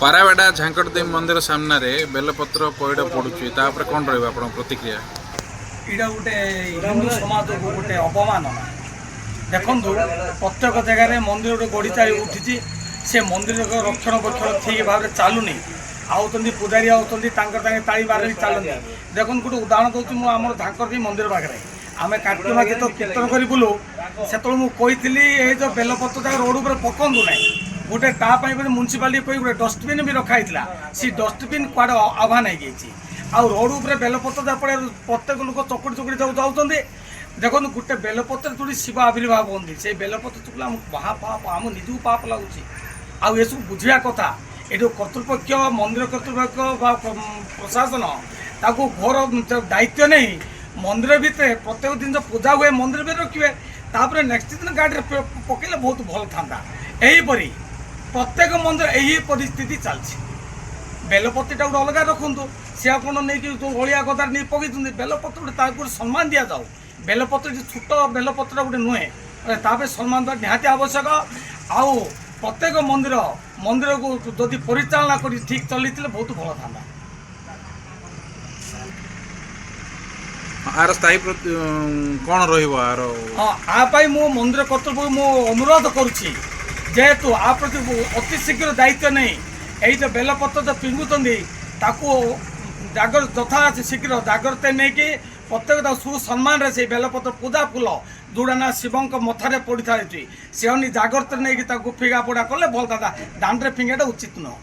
ପାରାବେଡ଼ା ଝାଙ୍କଡ଼ଦେବୀ ମନ୍ଦିର ସାମ୍ନାରେ ବେଲପତ୍ର ପଇଡ଼ ପଡ଼ୁଛି, ତାପରେ କ'ଣ ରହିବ ଆପଣଙ୍କ ପ୍ରତିକ୍ରିୟା? ଏଇଟା ଗୋଟେ ହିନ୍ଦୁ ସମାଜକୁ ଗୋଟେ ଅପମାନନା। ଦେଖନ୍ତୁ, ପ୍ରତ୍ୟେକ ଜାଗାରେ ମନ୍ଦିର ଗୋଟେ ଗଢ଼ି ଚାଲି ଉଠିଛି। ସେ ମନ୍ଦିରର ରକ୍ଷଣାବେକ୍ଷଣ ଠିକ୍ ଭାବରେ ଚାଲୁନି। ଆଉଛନ୍ତି ପୂଜାରୀ, ଆଉଛନ୍ତି, ତାଙ୍କର ତାଙ୍କେ ତାଳି ମାରି ଚାଲନ୍ତି। ଦେଖନ୍ତୁ, ଗୋଟେ ଉଦାହରଣ ଦେଉଛି ମୁଁ। ଆମର ଝାଙ୍କଡ଼ଦେବୀ ମନ୍ଦିର ପାଖରେ ଆମେ କାର୍ତ୍ତିକ ମାସ ଯେତେବେଳେ କୀର୍ତ୍ତନ କରି ବୁଲୁ, ସେତେବେଳେ ମୁଁ କହିଥିଲି, ଏଇ ଯେଉଁ ବେଲପତ୍ର ଯାକ ରୋଡ଼ ଉପରେ ପକାନ୍ତୁ ନାହିଁ। ଗୋଟେ ତା ପାଇଁ ଗୋଟେ ମ୍ୟୁନିସିପାଲିଟି କହି ଗୋଟେ ଡଷ୍ଟବିନ୍ ବି ରଖା ହେଇଥିଲା। ସେ ଡଷ୍ଟବିନ୍ କୁଆଡ଼େ ଆହ୍ୱାନ ହେଇଯାଇଛି। ଆଉ ରୋଡ଼ ଉପରେ ବେଲପତ୍ର ଯାହା ପଡ଼େ, ପ୍ରତ୍ୟେକ ଲୋକ ଚକୁଡ଼ି ଚକୁଡ଼ି ଯାଉ ଯାଉଛନ୍ତି। ଦେଖନ୍ତୁ, ଗୋଟେ ବେଲପତ୍ର ଯୋଉଠି ଶିବ ଆବିର୍ଭାବ ହୁଅନ୍ତି, ସେଇ ବେଲପତ୍ର ଚୁକୁଲେ ଆମକୁ ମହାପାପ, ଆମ ନିଜକୁ ପାପ ଲାଗୁଛି। ଆଉ ଏସବୁ ବୁଝିବା କଥା ଏଠି କର୍ତ୍ତୃପକ୍ଷ, ମନ୍ଦିର କର୍ତ୍ତୃପକ୍ଷ ବା ପ୍ରଶାସନ ତାକୁ ଘୋର ଦାୟିତ୍ୱ ନେଇ ମନ୍ଦିର ଭିତରେ ପ୍ରତ୍ୟେକ ଜିନିଷ ପୂଜା ହୁଏ, ମନ୍ଦିର ଭିତରେ ରଖିବେ। ତାପରେ ନେକ୍ସଟ ଦିନ ଗାଡ଼ିରେ ପକେଇଲେ ବହୁତ ଭଲ ଥାନ୍ତା। ଏହିପରି ପ୍ରତ୍ୟେକ ମନ୍ଦିର ଏହି ପରିସ୍ଥିତି ଚାଲିଛି। ବେଲପତ୍ରଟା ଗୋଟେ ଅଲଗା ରଖନ୍ତୁ। ସେ ଆପଣ ନେଇକି ଯେଉଁ ଅଳିଆ ଗଦାରେ ନେଇ ପକେଇଛନ୍ତି ବେଲପତ୍ର ଗୋଟେ, ତାକୁ ଗୋଟେ ସମ୍ମାନ ଦିଆଯାଉ। ବେଲପତ୍ର ଛୋଟ ବେଲପତ୍ର ଗୋଟେ ନୁହେଁ, ତା ପାଇଁ ସମ୍ମାନ ଦେବା ନିହାତି ଆବଶ୍ୟକ। ଆଉ ପ୍ରତ୍ୟେକ ମନ୍ଦିରକୁ ଯଦି ପରିଚାଳନା କରି ଠିକ୍ ଚଲେଇଥିଲେ ବହୁତ ଭଲ ଥାନ୍ତା। ଆର ସ୍ଥାୟୀ କ'ଣ ରହିବ ଆର? ହଁ, ଆ ପାଇଁ ମୁଁ ମନ୍ଦିର କର୍ତ୍ତୃପକ୍ଷ ମୁଁ ଅନୁରୋଧ କରୁଛି, ଯେହେତୁ ଆ ପ୍ରତି ଅତି ଶୀଘ୍ର ଦାୟିତ୍ୱ ନେଇ ଏଇ ଯେଉଁ ବେଲପତ୍ର ଯେଉଁ ପିଙ୍ଗୁଛନ୍ତି, ତାକୁ ଜାଗର ଯଥା ଶୀଘ୍ର ଜାଗ୍ରତ ନେଇକି ପ୍ରତ୍ୟେକ ତାକୁ ସୁସମ୍ମାନରେ ସେଇ ବେଲପତ୍ର ପୂଜା ଫୁଲ ଯେଉଁଟା ନା ଶିବଙ୍କ ମଥାରେ ପଡ଼ିଥାଉଛି, ସେ ଜାଗ୍ରତ ନେଇକି ତାକୁ ଫିଙ୍ଗା ପୋଡ଼ା କଲେ ଭଲ ଥାନ୍ତା। ଦାଣ୍ଡରେ ଫିଙ୍ଗାଟା ଉଚିତ ନୁହଁ।